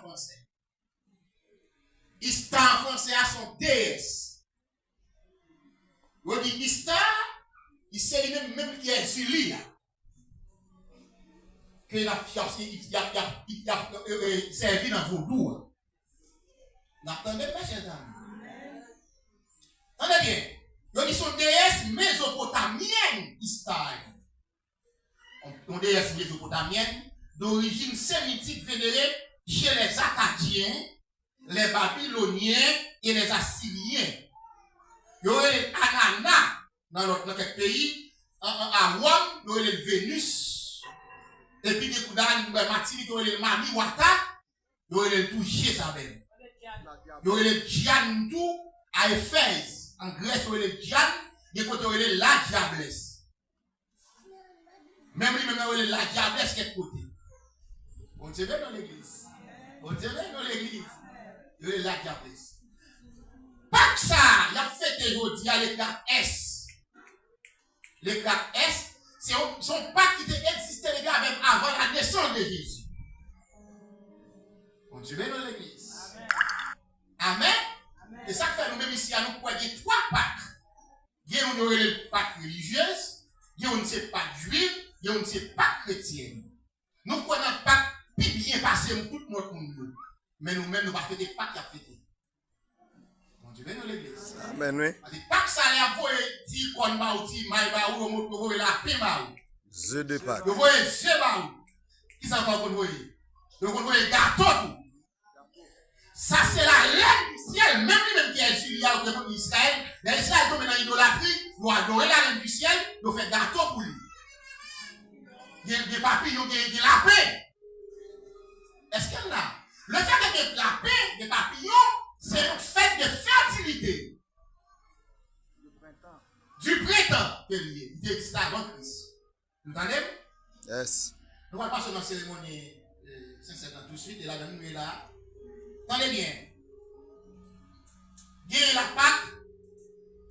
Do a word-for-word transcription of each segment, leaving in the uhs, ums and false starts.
fransè. Ishtar an fransè a se yon deyès. Yo di Ishtar, li se li menm, menm ki Èzili a. Ke y ap, y ap, y ap, y ap, y ap, y ap, e, e, sèvi nan vodou a. N ap tande, mèsyè, dam? Tande byen. Yo di se yon deyès mezopotamyèn, Ishtar. Yon, yon déesse mésopotamienne d'origine sémitique vénérée chez les Akkadiens, les Babyloniens et les Assyriens. Yo rele Anana nan lòt, nan kèk peyi, an, an, a Wòm, yo rele l Venus. Epi gen kouda, nou wè Matinik, yo rele l Mami Wata, yo rele l tou Jezabèl. Yo rele l Dyann tou, a Efèz, an Grès, yo rele l Dyann, gen kote yo rele l la Diablesse. Menm li menm nan rele l la Diablesse kèk kote. Bondye beni w legliz. Bondye beni w legliz. Yo rele l la Diablesse. Pak sa a, y ap fete jodi a, le quatre S. Le quatre S, se yon, se yon pak ki te egziste depi avèm avan la nesans de Jezi. Bondye beni w legliz. Amèn. E sa k fè nou menm isi a, nou kwè gen twa pak. Gen youn yo rele l pak relijyez, gen youn se pak jwif, gen youn se pak kretyèn. Nou kwè nan pak pi byen pase tout lòt moun yo. Men nou menm, nou pa fete pak y ap fete. Bondye beni w legliz. Amèn, wi. Paske pak sa a, lè y ap voye ti kòn ba ou, ti may ba ou, yo mo-, yo voye lapen ba ou. Ze de Pak. Yo voye ze ba ou. Kisa ankò yo konn voye? Yo konn voye gato tou. Sa se la rèn di syèl, menm li menm ki Èzili a, ou te konn Izrayèl. Lè Izrayèl tonbe nan idolatri, yo adore la rèn di syèl, yo fè gato pou li. Gen, gen papiyon, gen, gen lapen. Èske l la? Le fèt ke gen lapen, gen papiyon, se yon fèt de fètilite. Du printemps ke li ye. Li te egziste avan Kris. Nou tande m? Yes. Nou pral pase nan seremoni, eh, Sentsèn nan touswit, e ladan nou ye la. Tande byen. Gen la Pak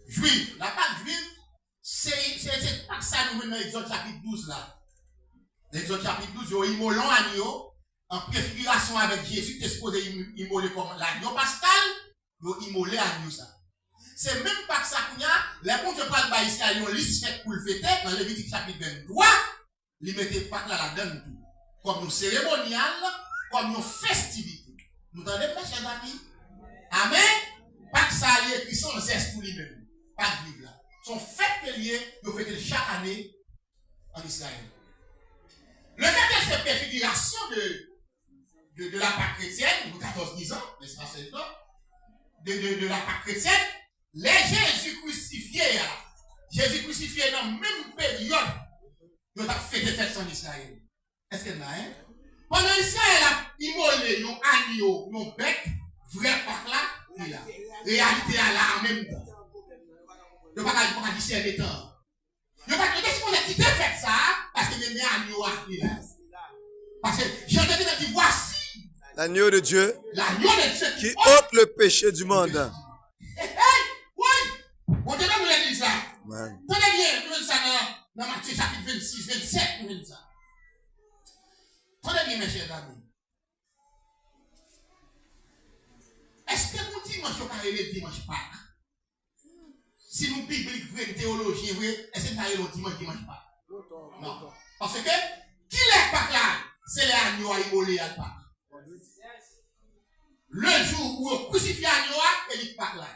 jwif. La Pak jwif, se, se, se Pak sa nou jwenn nan Egzòd chapit douz la. Nan Egzòd chapit douz, yo imole yon anyo an prefigirasyon avèk Jezi ki te sipoze im-, imole kòm lagnon paskal. Yo imole anyo sa. Se menm Pak sa kounye a, lè Bondye pral bay Izrayèl yon lis fèt pou l fete, nan Levitik chapit venntwa, li mete Pak la ladann tou. Kòm yon seremonyal, kòm yon festivite. Nou tande m, mèchè zanmi? Amèn? Pak sa a, li ekri se yon zès pou li menm. Pak jwif la. Se yon fèt ke l ye, yo fete l chak ane an Izrayèl. Le fèt ke se prefigirasyon de de, de la Pak kretyèn, nou katòz diz an, nèspa, sèt an, de, de, de la Pak kretyèn, lè Jezi krisifye a, Jezi krisifye nan menm peryòd yo t ap fete fèt sa an Izrayèl. Èske n la, en? Pandan Izrayèl ap imole yon anyo, yon bèt, vrè Pak la, li la. Reyalite a la an menm tan. Yo pa ka, yo pa ka disène tan. Yo pa, yo te sipoze kite fèt sa a, paske gen, gen anyo a ki la. Paske Jan te gentan di, Voici l'agneau de Dieu qui ôte le péché du monde. Hey, hey, woy! Bondye beni legliz la. Amen. Tande byen, nou jwenn sa nan, nan Matye chapit vennsis, vennsèt, nou jwenn sa. Tande byen, mèchè zanmi. Èske pou dimanch yo ka rele dimanch Pak? Si nou biblik vre, n teyolojyen vre, èske n ta rele yon dimanch, dimanch Pak? Non. Paske, kilè Pak la? Se lè anyo a imole a l Pak. Le jou où yo krisifye anyo a, e li k Pak la.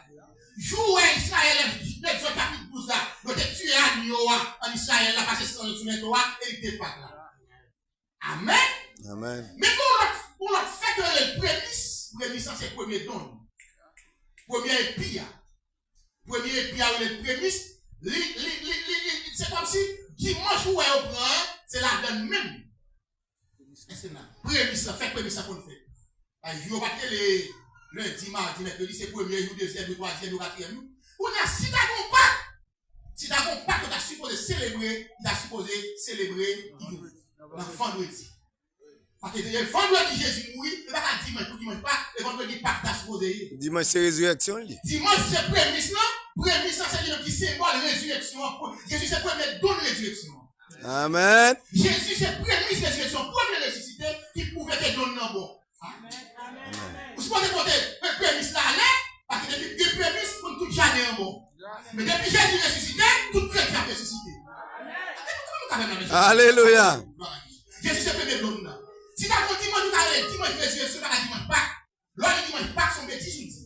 Jou ou wè Izrayèl, Egzòd chapit douz la, yo te tiye anyo a an Izrayèl la, pase san l sou lento a, e li k te Pak la. Amèn. Amèn. Men gen yon lòt, yon lòt fèt yo rele l premis. Premis lan se premye don. Premye epi a. Premye epi a yo rele l premis. Li, li, li, li, li, se kòmsi dimanch ou wè yo pran an, se ladann menm. Èske n la? Premis lan, fèt premis lan konn fèt. Ay, jou yo pa t rele lendi, madi, mèkredi, se premye jou, dezyèm jou, twazyèm jou, katriyèm jou. Kounye a, si ta gen yon Pak, Si ta gon Pak yo ta sipoze selebre, li ta sipoze selebre ki jou? Nan vandredi. Paske se vandredi Jezi mouri, e pa ka dimanch pou dimanch Pak, e vandredi Pak ta sipoze ye. Dimanch se rezirèksyon li. Dimanch se premis lan, premis lan se li menm ki senbòl rezirèksyon an. Jezi se premye don rezirèksyon an. Amen. Jezi se premis rezirèksyon, premye resisite ki pwouve ke don nan bon. Amen. Sipoze pote premis la ale, paske depi gen premis, konn tout jaden an bon. Men depi Jezi resisite, tout kretyen ap resisite. Kòman nou ka fè nan mesye? Alelouya. Glwa a Jezi. Jezi se premye don nan. Si ta gon dimanch, ou ta rele dimanch rezireksyon, pa dimanch Pak. Lè w di dimanch Pak, se yon betiz ou di.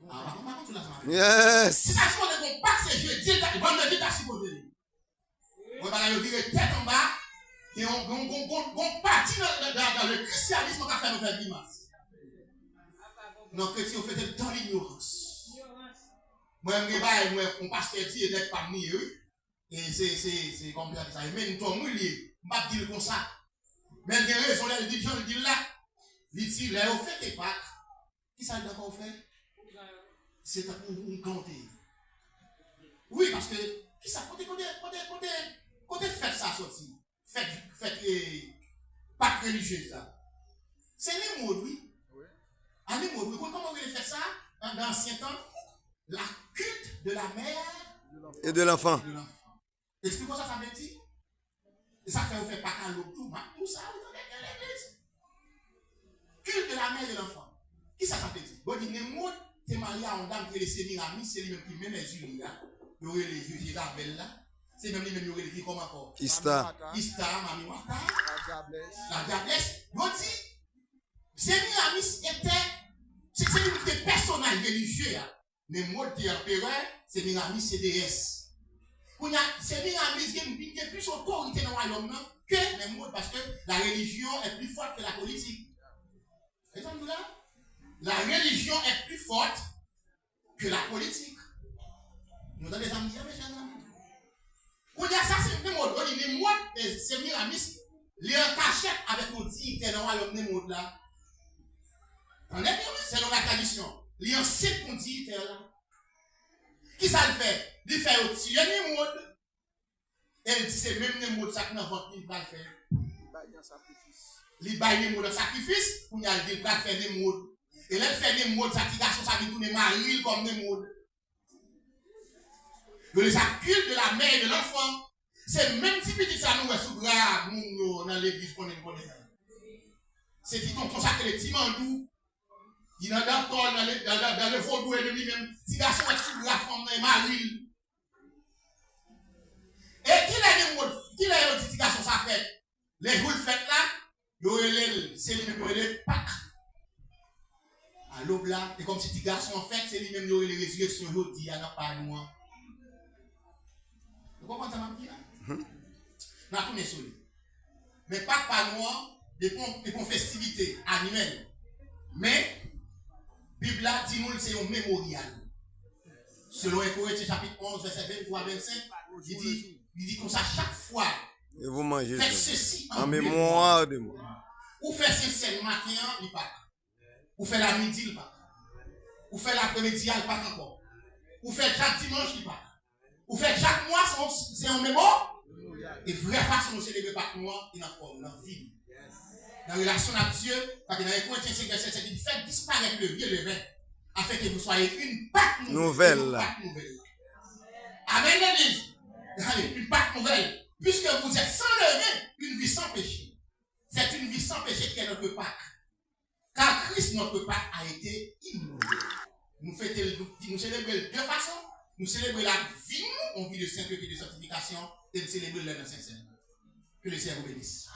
Ah, pa konn, pa konn sou la sa maten. Yes. Si ta sipoze gon Pak, se jedi, ta, vandredi ta sipoze ye. Mwen bagay yo vire tèt anba, gen yon, gen yon, gen yon, gen yon pati nan, nan, nan, nan le christianisme k ap fè nou fè grimas. Non, kretyen yo fete l dans l'ignorance. Mwen, m gen bagay, mwen, yon pastè di, e nèg pa m li ye, wi. E se, se, se, kòman pou di sa, e menm tòm, wi, li ye. M p ap di l konsa. Men l gen rezon lè l di l jan l di l la. Li di, lè yo fete Pak, kisa l dakò w fè? Se tankou yon kan w te ye. Wi, paske, kisa, kote, kote, kote, kote, kote fèt sa soti? Fèt, fèt, eh, Pak relijyez la. Se Nemwod, wi. A Nemwod, wi. Konn kòman yo rele fèt sa? Nan, nan ansyen tan, la culte de la mère et de l'enfant. Eksplike w sa sa vle di. E sa k fè yo fè Pak a lòb tou, m ap di w sa, wi, tande byen legliz. Culte de la mère et de l'enfant. Kisa sa vle di? Bon, di Nemwod te marye a yon dam ki rele Semiramis, se li menm ki menm Èzili a. Yo rele Je-, Jezabèl la. Se menm li menm yo rele ki kòman ankò? Ista. Ista, Mami Wata. La Dyablès. Yo di, Semiramis etè, se, se li menm ki te pèsonaj relijye a. Nemwod te anperè, Semiramis se deyès. Kounye a, Semiramis gen, vin gen plis otorite nan wayòm nan ke Nemwod, paske la religion est plus forte que la politique. Sa sa m di w la? La religion est plus forte que la politique. Nou tande sa m di a, mechè zanmi? Kounye a, sa se Nemwod, yo di Nemwod, e, Semiramis, li an kachèt avèk yon diyitè nan wayòm Nemwod la. Tande byen, wi, selon la tradisyon, li ansent pou diyitè la. Kisa l fè? Li fè yo tiye Nemwod, e l di se menm Nemwod sa k nan vant li, li pral fè. Li bay an sakrifis. Li bay Nemwod an sakrifis, kounye a l di l pral fè Nemwod. E lè l fè Nemwod, sa ti gason sa vin tounen mari l kòm Nemwod. Yo rele sa culte de la mère et de l'enfant. Se menm ti pitit sa nou wè sou bra moun yo nan legliz konnen konnen an. Se ti tonton sa k rele ti mandou. Li nan dantòl, nan le, nan, nan, nan le vodou, e li menm, ti gason wè sou bra fanm nan, e mari l. E kilè Nemwod, kilè yo di ti gason sa fèt? Lè jou l fèt la, yo rele l, se li menm yo rele Pak. A lòb la, e kòmsi ti gason an fèt, se li menm yo rele rezireksyon jodi a nan pa nou an. Nou konprann sa m ap di a? N a tounen sou li. Men Pak pa nou an, li pa yon, li pa yon festivite anyèl. Men, Bib la di nou l se yon memoryal. Selon en Korentyen chapit onz, vèsè venntwa, vennsenk, li di, li di konsa, chak fwa Faites ceci en mémoire de moi. Ou fè Sentsèn maten an, li Pak. Ou fè l a midi, li Pak. Ou fè l apremidi a, li Pak ankò. Ou fè l chak dimanch, li Pak. Ou fè l chak mwa, se yon, se yon memwa. E vrè fason nou selebre Pak nou an, e nan kò nou, nan vi nou. Nan relasyon n ak Dye, paske nan en Korentyen senk, vèsè sèt, li di, faites disparaître le vieux levain, afin que vous soyez une Pâque nouvelle. Nouvelle. Une Pâque nouvelle. Amen, legliz. Une Pâque nouvelle. Puisque vous êtes sans levain, une vie sans péché. C'est une vie sans péché qui est notre Pâque. Car Christ, notre Pâque, a été immolé. Nou fete l, nou, nou selebre l de fason. Nou selebre l ak vi nou, yon vi de sentete, de santifikasyon, e nou selebre l lè nan Sentsèn. Que le Seigneur vous bénisse.